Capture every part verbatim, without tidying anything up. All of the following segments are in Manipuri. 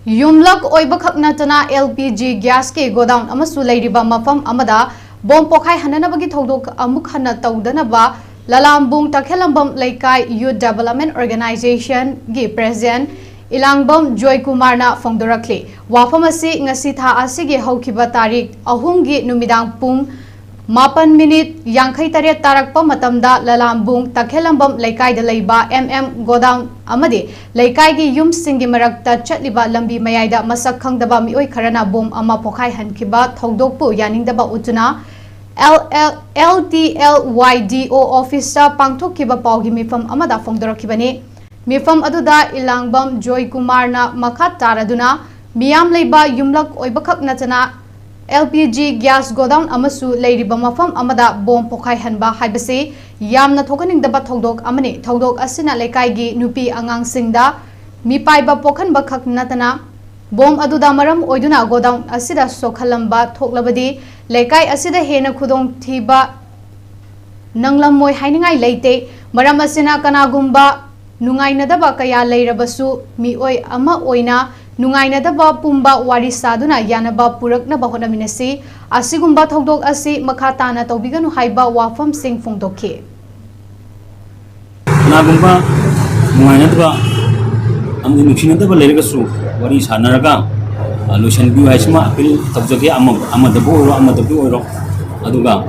ꯌꯨꯝꯂꯛ ꯑꯣꯏꯕꯈꯛ ꯅꯠꯇꯅ L P G gas ꯀꯤ godown ꯑꯃꯁꯨ ꯂꯩꯔꯤꯕ ꯃꯐꯝ ꯑꯃꯗ ꯕꯣꯝ ꯄꯣꯈꯥꯏꯍꯟꯅꯅꯕꯒꯤ ꯊꯧꯗꯣꯛ ꯑꯃꯨꯛ ꯍꯟꯅ ꯇꯧꯗꯅꯕ ꯂꯂꯥꯝꯕꯨꯡ ꯇꯈꯦꯜꯂꯝꯕꯝ ꯂꯩꯀꯥꯏ Youth Development Organization ꯒꯤ President ꯏꯂꯥꯡꯕꯝ ꯖꯣꯏꯀꯨꯃꯥꯔꯅ ꯐꯣꯡꯗꯣꯔꯛꯂꯤ꯫ ꯋꯥꯐꯝ ꯑꯁꯤ ꯉꯁꯤ ꯊꯥ ꯑꯁꯤꯒꯤ ꯍꯧꯈꯤꯕ ꯇꯥꯔꯤꯛ ꯑꯍꯨꯝꯒꯤ ꯅꯨꯃꯤꯗꯥꯡ ꯄꯨꯡ ꯃꯥꯄꯟ ꯃꯤꯅꯤꯠ ꯌꯥꯡꯈꯩ ꯇꯔꯦꯠ ꯇꯥꯔꯛꯄ ꯃꯇꯝꯗ ꯂꯂꯥꯝꯕꯨꯡ ꯇꯈꯦꯜꯂꯝꯕꯝ ꯂꯩꯀꯥꯏꯗ ꯂꯩꯕ M M godown ꯑꯃꯗꯤ ꯂꯩꯀꯥꯏꯒꯤ ꯌꯨꯝꯁꯤꯡꯒꯤ ꯃꯔꯛꯇ ꯆꯠꯂꯤꯕ ꯂꯝꯕꯤ ꯃꯌꯥꯏꯗ ꯃꯁꯛ ꯈꯪꯗꯕ ꯃꯤꯑꯣꯏ ꯈꯔꯅ ꯕꯣꯝ ꯑꯃ ꯄꯣꯈꯥꯏꯍꯟꯈꯤꯕ ꯊꯧꯗꯣꯛꯄꯨ ꯌꯥꯅꯤꯡꯗꯕ ꯎꯠꯇꯨꯅ L L L T L Y D O office ꯇ ꯄꯥꯡꯊꯣꯛꯈꯤꯕ ꯄꯥꯎꯒꯤ ꯃꯤꯐꯝ ꯑꯃꯗ ꯐꯣꯡꯗꯣꯔꯛꯈꯤꯕꯅꯤ꯫ ꯃꯤꯐꯝ ꯑꯗꯨꯗ ꯏꯂꯥꯡꯕꯝ ꯖꯣꯏꯀꯨꯃꯥꯔꯅ ꯃꯈꯥ ꯇꯥꯔꯗꯨꯅ ꯃꯤꯌꯥꯝ ꯂꯩꯕ ꯌꯨꯝꯂꯛ ꯑꯣꯏꯕꯈꯛ ꯅꯠꯇꯅ L P G gas godown ꯑꯃꯁꯨ ꯂꯩꯔꯤꯕ ꯃꯐꯝ ꯑꯃꯗ ꯕꯣꯝ ꯄꯣꯈꯥꯏꯍꯟꯕ ꯍꯥꯏꯕꯁꯤ ꯌꯥꯝꯅ ꯊꯣꯛꯍꯟꯅꯤꯡꯗꯕ ꯊꯧꯗꯣꯛ ꯑꯃꯅꯤ꯫ ꯊꯧꯗꯣꯛ ꯑꯁꯤꯅ ꯂꯩꯀꯥꯏꯒꯤ ꯅꯨꯄꯤ ꯑꯉꯥꯡꯁꯤꯡꯗ ꯃꯤꯄꯥꯏꯕ ꯄꯣꯛꯍꯟꯕ ꯈꯛ ꯅꯠꯇꯅ ꯕꯣꯝ ꯑꯗꯨꯗ ꯃꯔꯝ ꯑꯣꯏꯗꯨꯅ godown ꯑꯁꯤꯗ ꯁꯣꯛꯍꯜꯂꯝꯕ ꯊꯣꯛꯂꯕꯗꯤ ꯂꯩꯀꯥꯏ ꯑꯁꯤꯗ ꯍꯦꯟꯅ ꯈꯨꯗꯣꯡꯊꯤꯕ ꯅꯪꯂꯝꯃꯣꯏ ꯍꯥꯏꯅꯤꯡꯉꯥꯏ ꯂꯩꯇꯦ꯫ ꯃꯔꯝ ꯑꯁꯤꯅ ꯀꯅꯥꯒꯨꯝꯕ ꯅꯨꯡꯉꯥꯏꯅꯗꯕ ꯀꯌꯥ ꯂꯩꯔꯕꯁꯨ ꯃꯤꯑꯣꯏ ꯑꯃ ꯑꯣꯏꯅ ꯅꯨꯡꯉꯥꯏꯅꯗꯕ ꯄꯨꯝꯕ ꯋꯥꯔꯤ ꯁꯥꯗꯨꯅ ꯌꯥꯅꯕ ꯄꯨꯔꯛꯅꯕ ꯍꯣꯠꯅꯃꯤꯟꯅꯁꯤ꯫ ꯑꯁꯤꯒꯨꯝꯕ ꯊꯧꯗꯣꯛ ꯑꯁꯤ ꯃꯈꯥ ꯇꯥꯅ ꯇꯧꯕꯤꯒꯅꯨ ꯍꯥꯏꯕ ꯋꯥꯐꯝꯁꯤꯡ ꯐꯣꯡꯗꯣꯛꯈꯤ꯫ ꯀꯅꯥꯒꯨꯝꯕ ꯅꯨꯡꯉꯥꯏꯅꯗꯕ ꯑꯃꯗꯤ ꯅꯨꯡꯁꯤꯅꯗꯕ ꯂꯩꯔꯒꯁꯨ ꯋꯥꯔꯤ ꯁꯥꯟꯅꯔꯒ, ꯑ, ꯂꯣꯏꯁꯤꯟꯕꯤꯌꯨ ꯍꯥꯏꯁꯤꯃ appeal ꯇꯧꯖꯒꯦ꯫ ꯑꯃ-, ꯑꯃꯗꯕꯨ ꯑꯣꯏꯔꯣ, ꯑꯃꯗꯕꯨ ꯑꯣꯏꯔꯣ꯫ ꯑꯗꯨꯒ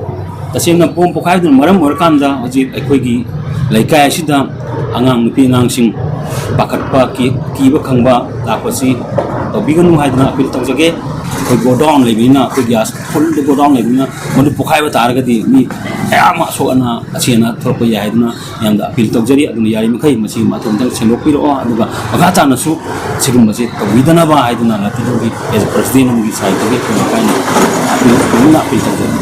ꯇꯁꯦꯡꯅ ꯕꯣꯝ ꯄꯣꯈꯥꯏꯗꯨꯅ ꯃꯔꯝ ꯑꯣꯏꯔꯀꯥꯟꯗ ꯍꯧꯖꯤꯛ ꯑꯩꯈꯣꯏꯒꯤ ꯂꯩꯀꯥꯏ ꯑꯁꯤꯗ ꯑꯉꯥꯡ, ꯅꯨꯄꯤ ꯑꯉꯥꯡꯁꯤꯡ ꯄꯥꯈꯠꯄ, ꯀꯤ-, ꯀꯤꯕ ꯈꯪꯕ ꯂꯥꯛꯄꯁꯤ ꯇꯧꯕꯤꯒꯅꯨ ꯍꯥꯏꯗꯨꯅ appeal ꯇꯧꯖꯒꯦ꯫ ꯑꯩꯈꯣꯏ godown ꯂꯩꯕꯅꯤꯅ, ꯑꯩꯈꯣꯏ gas full godown ꯂꯩꯕꯅꯤꯅ, ꯃꯗꯨ ꯄꯣꯈꯥꯏꯕ ꯇꯥꯔꯒꯗꯤ ꯃꯤ ꯃꯌꯥꯝ ꯑꯃ ꯑꯁꯣꯛ ꯑꯅꯥ, ꯑꯁꯤ ꯑꯅꯥ ꯊꯣꯛꯂꯛꯄ ꯌꯥꯏ꯫ ꯑꯗꯨꯅ ꯃꯌꯥꯝꯗ appeal ꯇꯧꯖꯔꯤ꯫ ꯑꯗꯨꯅ ꯌꯥꯔꯤꯃꯈꯩ ꯃꯁꯤ ꯃꯇꯝꯗ ꯁꯦꯡꯗꯣꯛꯄꯤꯔꯛꯑꯣ, ꯑꯗꯨꯒ ꯃꯈꯥ ꯇꯥꯅꯁꯨ ꯁꯤꯒꯨꯝꯕꯁꯦ ꯇꯧꯕꯤꯗꯅꯕ ꯍꯥꯏꯗꯨꯅ ꯂꯥꯇꯤꯂꯨꯒꯤ as a president ꯑꯃꯒꯤ side ꯇꯒꯤ ꯑꯩꯈꯣꯏ ꯂꯩꯀꯥꯏꯅ appeal ꯇꯧꯖꯔꯤ꯫